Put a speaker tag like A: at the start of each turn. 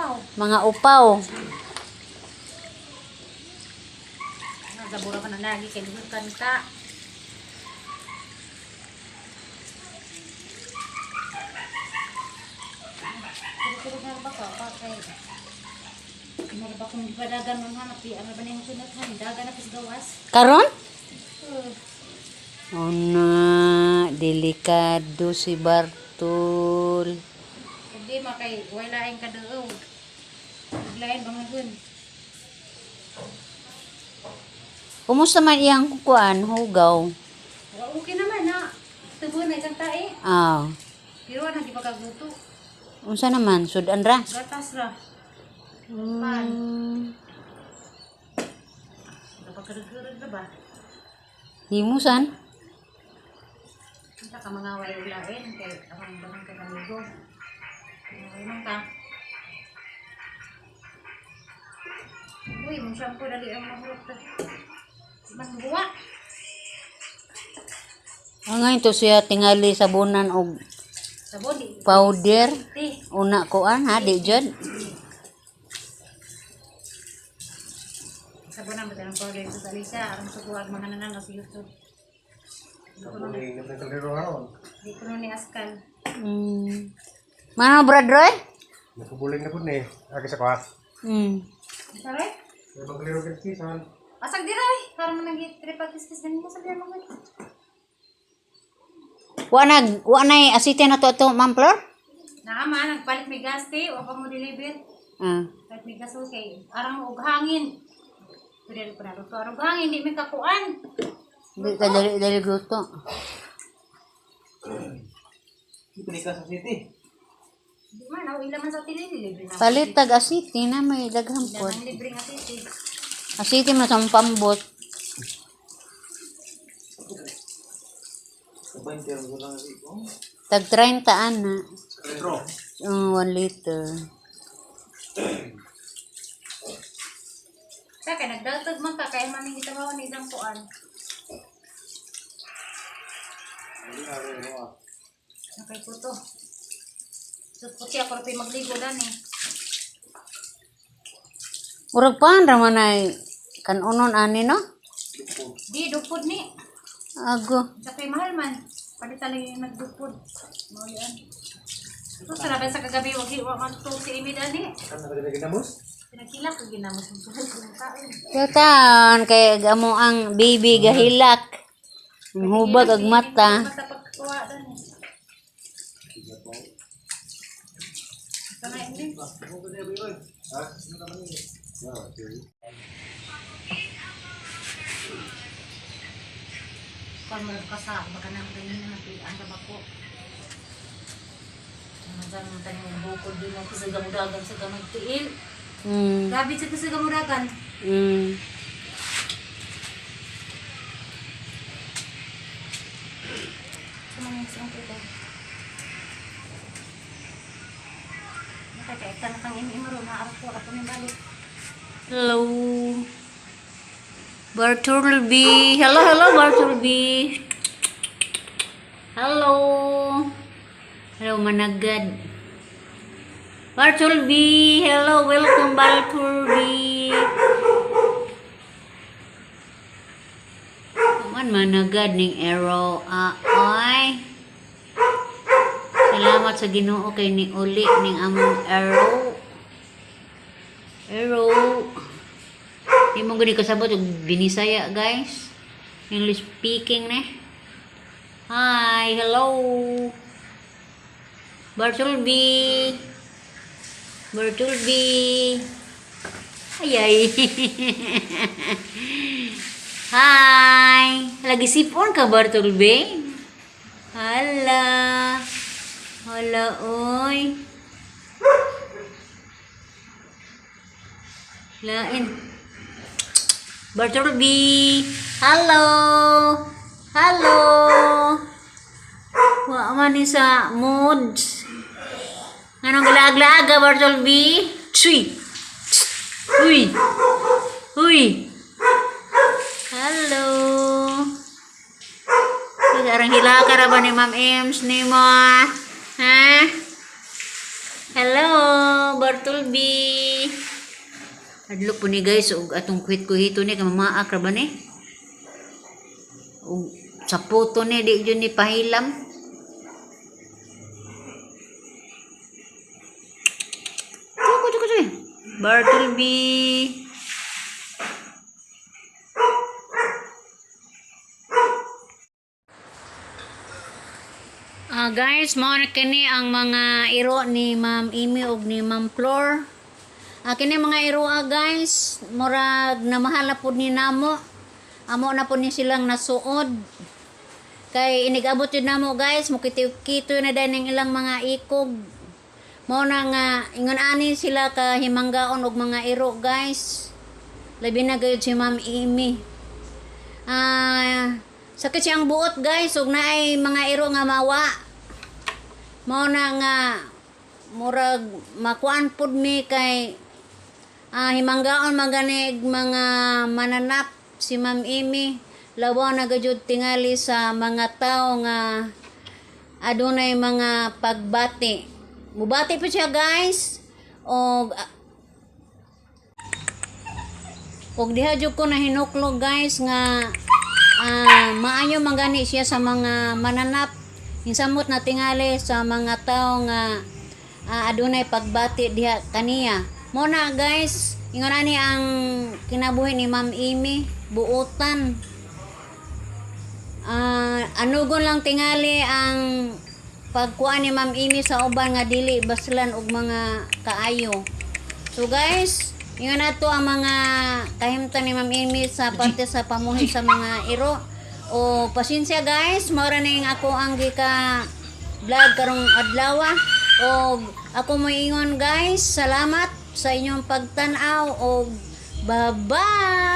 A: Upaw.
B: Mga upaw.
A: Nagabura ka na lagi kay lugar kanta. Turo-turo na ba ka? Pa kay Ano ba kung di pa dagan man hanap di ano ba na yung sunod han dagan na gawas.
B: Karon? Oh na, delikado si Bartol.
A: Hindi makay wala ka duo. Lain bang gun.
B: Kumusta man iyang kuan hugaw?
A: Wa okay naman na. Tubo na isang tae.
B: Ah,
A: Pero wala di pa kaguto.
B: unsa naman sudan ra?
A: Gatas ra. Pan. Napagkarag-karag na ba?
B: Himusan?
A: Unsa ka mga way ulain kay akong banang kay amigo. Way man ka. Uy, mong shampoo dali ang mahulog ta. Man buwa.
B: Ang ngayon to siya tingali sabunan og
A: Sabon di.
B: powder.
A: Ti.
B: Una kuan ha, di jud.
A: Sabon ang batang powder sa Alisa aron sukuag mga nanan sa YouTube.
C: Sabunin na kalero haron.
A: Di ko ni askal.
B: Mano Brad Roy?
C: Napabuling na po ni. Agi sa kwa.
A: Sare?
C: May baglero kisan.
A: Asag dira eh. Para man nang tripag kiskis ganin mo sa biya mga.
B: Wa na asite na to to, Ma'am Flor?
A: Naama nagpalit may gas ti, wa pa mo deliver.
B: Ah.
A: Palit may gas okay. Arang og hangin. Pwede pa na luto. Arang og hangin di may kakuan.
B: Di ka dali dali gusto.
A: Di man aw ila man sa tili libre na.
B: Palit tag asite na may daghan
A: Ila
B: pod.
A: man libre nga titi.
B: Asite man sa pambot. Tag 30 ana.
C: Litro.
B: 1 liter.
A: Sa kay nagdaltag man ka kay man gitabaw ni isang kuan. Nakay kuto. Sud puti ako ra magligo dan eh.
B: Murag pan ra man ay kanunon ani no?
A: Di dupod ni.
B: Ago.
A: Sa kay mahal man. Palit talaga yung nagdupod. Mao yan. Ito sa sa kagabi wag wa man to si Amy dani.
C: Kan na ginamos?
A: Pinagkilak kag ginamos ang sulod ng kaon.
B: Katan kay amo ang baby gahilak. Ang hubag ag mata.
A: Mata pagkuha dani. Ito na ini. Kung mo ka sa baka nang ganyan na ang tabako. Naman sa mga bukod din ako sa gamudagan sa gamagtiil. Grabe sa gamudagan. Nakakaita na kang imi-imro na araw ko ako ng balik.
B: Hello. Bartolby. Hello, hello, Bartolby. Hello. Hello, Managad. Bartolby. Hello, welcome, Bartolby. Kuman managad ning arrow. Ah, ay. Salamat sa Ginoo kay ni uli ning among arrow. Arrow. Di mo gani kasabot og Binisaya, guys. English speaking ne. Hi, hello. Bartolby. Bartolby. Ay ay. Hi. Lagi sipon ka, Bartolby? Hala. Hala, oy. Lain. Bartolby. Hello. Hello. Wa man ni sa moods. Anong galaag-laaga, Bartolby? Tsuy. Uy. Uy. Hello. Sekarang hila ka ra ba ni Ma'am Ems ni mo? Ha? Hello, Bartolby. Bartolby. Adlok po ni guys og atong kuhit-kuhito ni kay mamaak ra ba ni? Og sa puto ni di jud ni pahilam. Tuko tuko tuko. Bartleby. Ah, guys, mao na kini ang mga iro ni Ma'am Amy ug ni Ma'am Flor. Ah, kini mga iro ah, guys, murag namahal na pud ni namo. Amo na pud ni silang nasuod. Kay inigabot yun namo guys, mukiti-kito na din ang ilang mga ikog. Mao na nga ingon ani sila ka himanggaon og mga iro guys. Labi na gayud si Ma'am Amy. Ah, sakit siyang buot guys ug naay mga iro nga mawa. Mao na nga murag makuan pud mi kay himanggaon maganig mga mananap si Ma'am Amy lawa na gayud tingali sa mga tao nga adunay mga pagbati. Mubati po siya guys. Og og diha jud ko na hinuklog guys nga maayo man gani siya sa mga mananap insamot na tingali sa mga tao nga adunay pagbati diha kaniya. Mo na guys, ingon ani ang kinabuhi ni Ma'am Amy, buotan. Anugon lang tingali ang pagkuan ni Ma'am Amy sa uban nga dili baslan og mga kaayo. So guys, ingon nato ang mga kahimtang ni Ma'am Amy sa parte sa pamuhi sa mga iro. O pasensya guys, mao ra ning ako ang gika vlog karong adlaw. Og ako moingon guys, salamat sa inyong pagtan-aw og bye-bye.